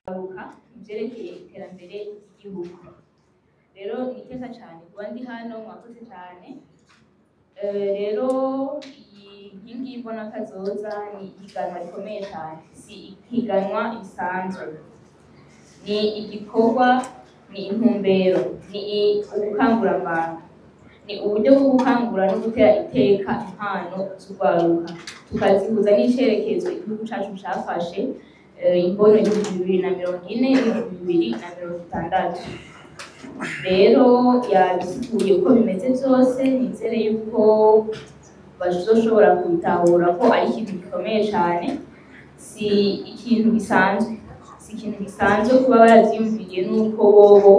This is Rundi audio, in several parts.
Mu vyerekeye iterambere ry'igihugu. Rero ni iteka cane kuba ndi hano, mwakoze cane. Rero iyi nkingi y'imbonakazoza ni ihiganwa rikomeye cane, si ihiganwa risanzwe, ni igikorwa, ni intumbero, ni ubukangurambaga, ni uburyo bwo gukangura no gutera iteka impano z'urwaruka, tukazihuza n'icerekezo igihugu cacu cafashe, imbono 2040 n'2060. Rero yabisiguye uko bimeze byose. Nizere yuko bazoshobora kubitahura ko ari ikintu gikomeye cyane, si ikintu gisanzwe, si ikintu gisanzwe kuba baravyiyumviriye, nuko bobo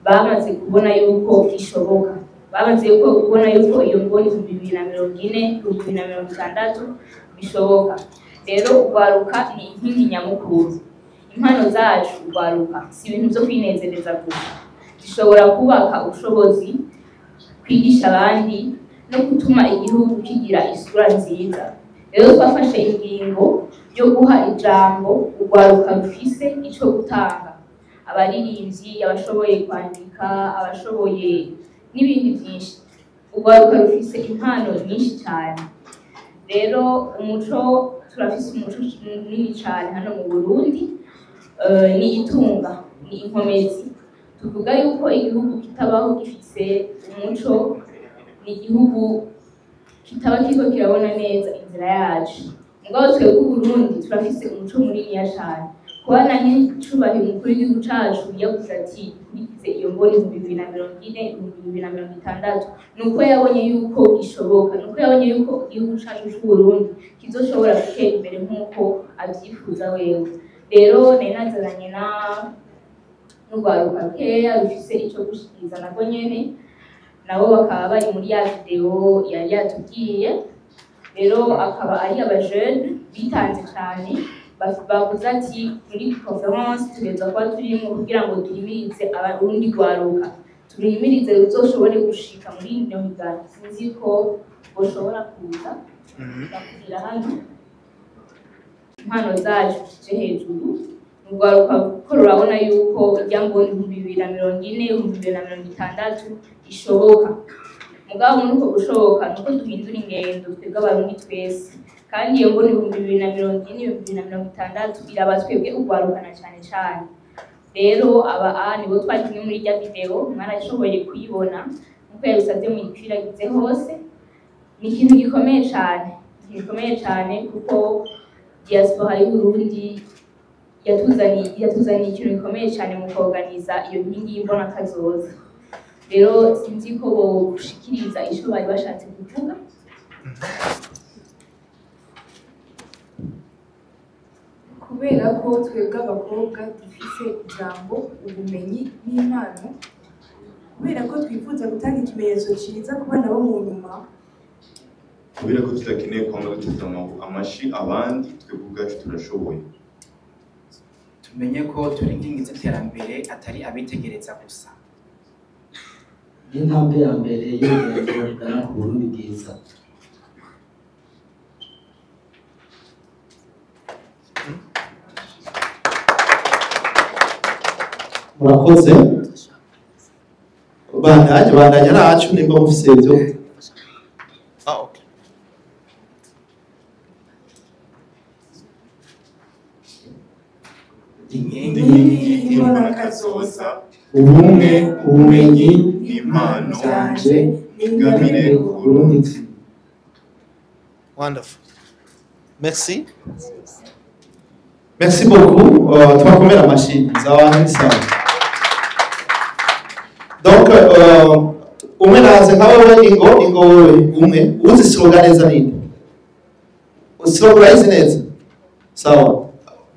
bamaze kubona yuko bishoboka, bamaze yuko kubona yuko iyo mboni 2040 2060 bishoboka. Rero urwaruka ni inkingi nyamukuru. Impano zacu urwaruka si ibintu vyo kwinezereza gusa, zishobora kubaka ubushobozi, kwigisha abandi no gutuma igihugu kigira isura nziza. Rero twafashe ingingo yo guha ijambo urwaruka rufise ico gutanga, abaririmbyi, abashoboye kwandika, abashoboye n'ibindi byinshi. Urwaruka rufise impano nyinshi cyane. Rero umuco, turafise umuco munini cyane hano mu Burundi, ni itunga, ni inkomezi. Tuvuga yuko igihugu kitabaho gifise umuco ni igihugu kitaba kiriko kirabona neza inzira yacu. Mugabo twebwe Uburundi turafise umuco muniniya cane. Kuba na nyiricubahiro umukuru w'igihugu cacu yavuze ati dukurikize iyo mboni 2040 2060, nuko yabonye yuko gishoboka, nuko yabonye yuko igihugu cacu c'Uburundi kizoshobora gutera imbere nk'uko avyifuza wewe. Rero nari nazananye na n'urwaruka rukeya rufise ico gushikiriza nabwo nyene, nabo bakaba bari muri ya video yari yatubwiye. Rero akaba ari abajene bitanze cane, bavuze ati muri conférence tugeza kuba turimo kugira ngo duhimirize urundi rwaruka, turihimirize ruzoshobore gushika muri ino higanwa. Sinzi ko boshobora kuza bakubwira hano impano zacu zije hejuru. Urwaruka kuko rurabona yuko irya mboni 2040 2060 ishoboka. Mugabo muri uko gushoboka nuko duhindura ingendo twebwe Abarundi twese, kandi iyo mboni 2040 2060 iraba twebwe urwaruka na cane cane. Rero aba a nibo twari kumwe muri irya video, mwarashoboye kuyibona nkuko yabisavye muyikwiragize hose. Ni ikintu gikomeye cane, ikintu gikomeye cane, kuko diaspora y'Uburundi yatuzaniye ikintu gikomeye cane mu kuorganiza iyo nkingi y'imbonakazoza. Rero sinzi ko bogushikiriza ico bari bashatse kuvuga. Kubera ko twebwe abakobwa dufise ijambo, ubumenyi n'impano, kubera ko twifuza gutanga ikimenyetso ciza ku bana bo mu nyuma, kubera ko tudakeneye kwama duteze amashi abandi, twebwe ubwacu turashoboye. Tumenye ko turi inkingi z'iterambere, atari abitegereza gusa. N'intambwe ya mbere y'urugendo rugana ku Burundi bwiza. Murakoze. Bandanye, bandanye nacu nimba mufise ivyo. Ah, okay. Ndi inkingi y'imbonakazoza, ubumwe, ubumenyi n'impano vyanje n'ingabire ku Burundi. Wonderful. Merci. Merci beaucoup. Tubakomera amashyi zawa sawa. Donc umwe naze nka wewe, ingo ingo wewe umwe uzi slogan neza ninde? Slogan urayizi neza? Sawa.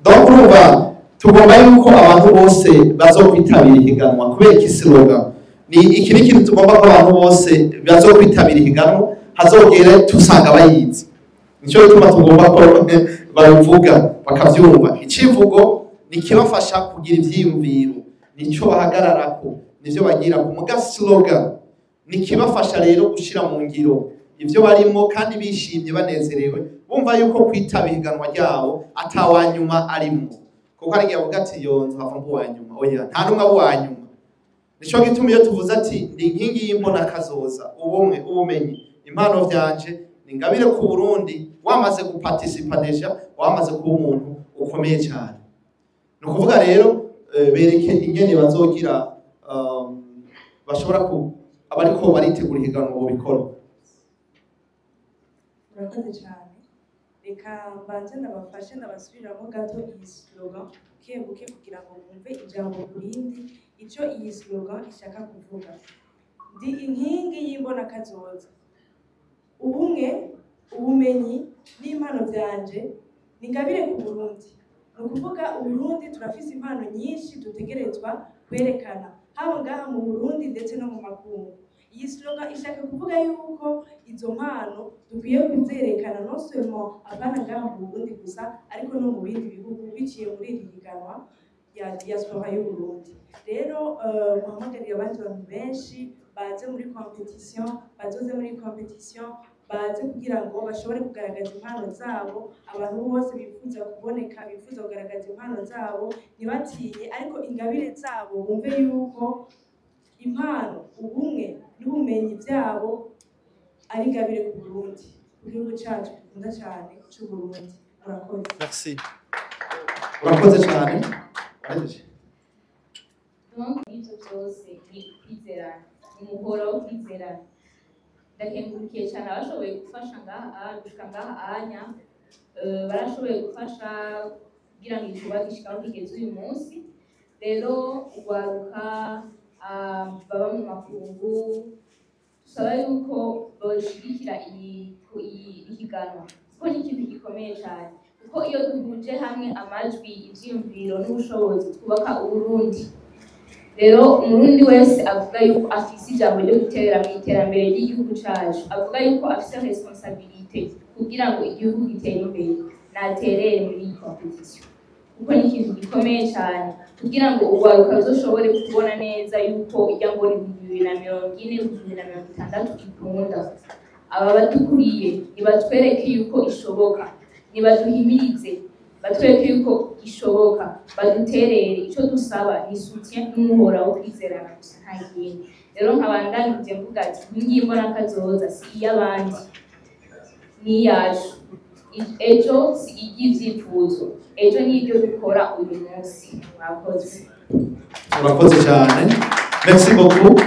Donc urumva tugomba yuko abantu bose bazokwitabira ihiganwa. Kubera iki slogan? Ni iki, ni ikintu tugomba ko abantu bose bazokwitabira ihiganwa hazogere tusanga bayizi. Nico gituma tugomba ko babivuga bakavyumva. Icivugo ni kibafasha kugira ivyiyumviro, nico bahagararako, nivyo bagira ku muga. Slogan ni kibafasha rero gushira mu ngiro ivyo barimo, kandi bishimye, banezerewe, bumva yuko kwitaba ihiganwa ryabo atawanyuma arimo. Kuko hari igihe avuga ati yo nzava mba uwa nyuma. Oya, nta n'umwe aba uwa nyuma. Nico gituma iyo tuvuze ati ndi inkingi y'imbona kazoza, ubumwe, ubumenyi, impano vyanje ni ingabire ku Burundi, wamaze guparticipa déjà, wamaze kuba umuntu ukomeye cyane. Ni ukuvuga rero bereke ingene bazogira bashobora ku abariko baritegura ihiganwa bobikora. Murakoze cyane. Reka mbanze ndabafashe, ndabasubiriramo gato iyi slogan buke buke kugira ngo bumve ijambo ku rindi icyo iyi slogan ishaka kuvuga. Ndi inkingi y'imbonakazoza, ubumwe, ubumenyi n'impano byanje ni ingabire ku Burundi. Ni ukuvuga Uburundi turafise impano nyinshi dutegerezwa kwerekana, haba ngaha mu Burundi ndetse no mu makungu. Iyi slogan ishaka kuvuga yuko izo mpano dukwiye kuzerekana, non seulement abana ngaha mu Burundi gusa, ariko no mu bindi bihugu, biciye muri iri higanwa ya diaspora y'u Burundi. Rero muhamagarire abandi bantu benshi baze muri compétition, bazoze muri compétition, baze kugira ngo bashobore kugaragaza impano zabo. Abantu bose bifuza kuboneka, bifuza kugaragaza impano zabo, ntibatinye, ariko ingabire zabo bumve yuko impano, ubumwe n'ubumenyi byabo ari ingabire ku Burundi, ku gihugu cyacu dukunda cyane cy'u Burundi. Murakoze. Merci, urakoze cyane. Warahejeje? Donc ibyo byose ni ukwizerana, ni umuhora wo kwizerana. Ndakengurukiye cyane abashoboye gufasha ngaha gushika ngaha anya. Barashoboye gufasha kugira ngo igikorwa gishika aho kigeze uyu munsi. Rero urwaruka baba mu makungu, dusaba yuko boshigikira iyi higanwa, kuko ni ikintu gikomeye cyane, kuko iyo duhuje hamwe amajwi, ivyiyumviro n'ubushobozi, twubaka Uburundi. Rero Umurundi wese avuga yuko afise ijambo ryo guterera mu iterambere ry'igihugu cacu, avuga yuko afise responsabilité kugira ngo igihugu gitere imbere, naterere muri iyi compétition, kuko ni ikintu gikomeye cyane kugira ngo urwaruka ruzoshobore kubona neza yuko ijya ngo 2040, 2060 ikunda. Aba badukuriye nibatwereke yuko ishoboka, nibaduhimirize, batwereke yuko ishoboka, baduterere. Icyo dusaba ni soutien n'umuhora wo kwizerana gusa, nta kindi. Rero nkabandanije mvuga ati inkingi y'imbonakazoza si iy'abandi, ni iyacu. Ejo si iry'ivyifuzo, ejo ni ibyo dukora uyu munsi. Murakoze. Urakoze cyane, merci beaucoup.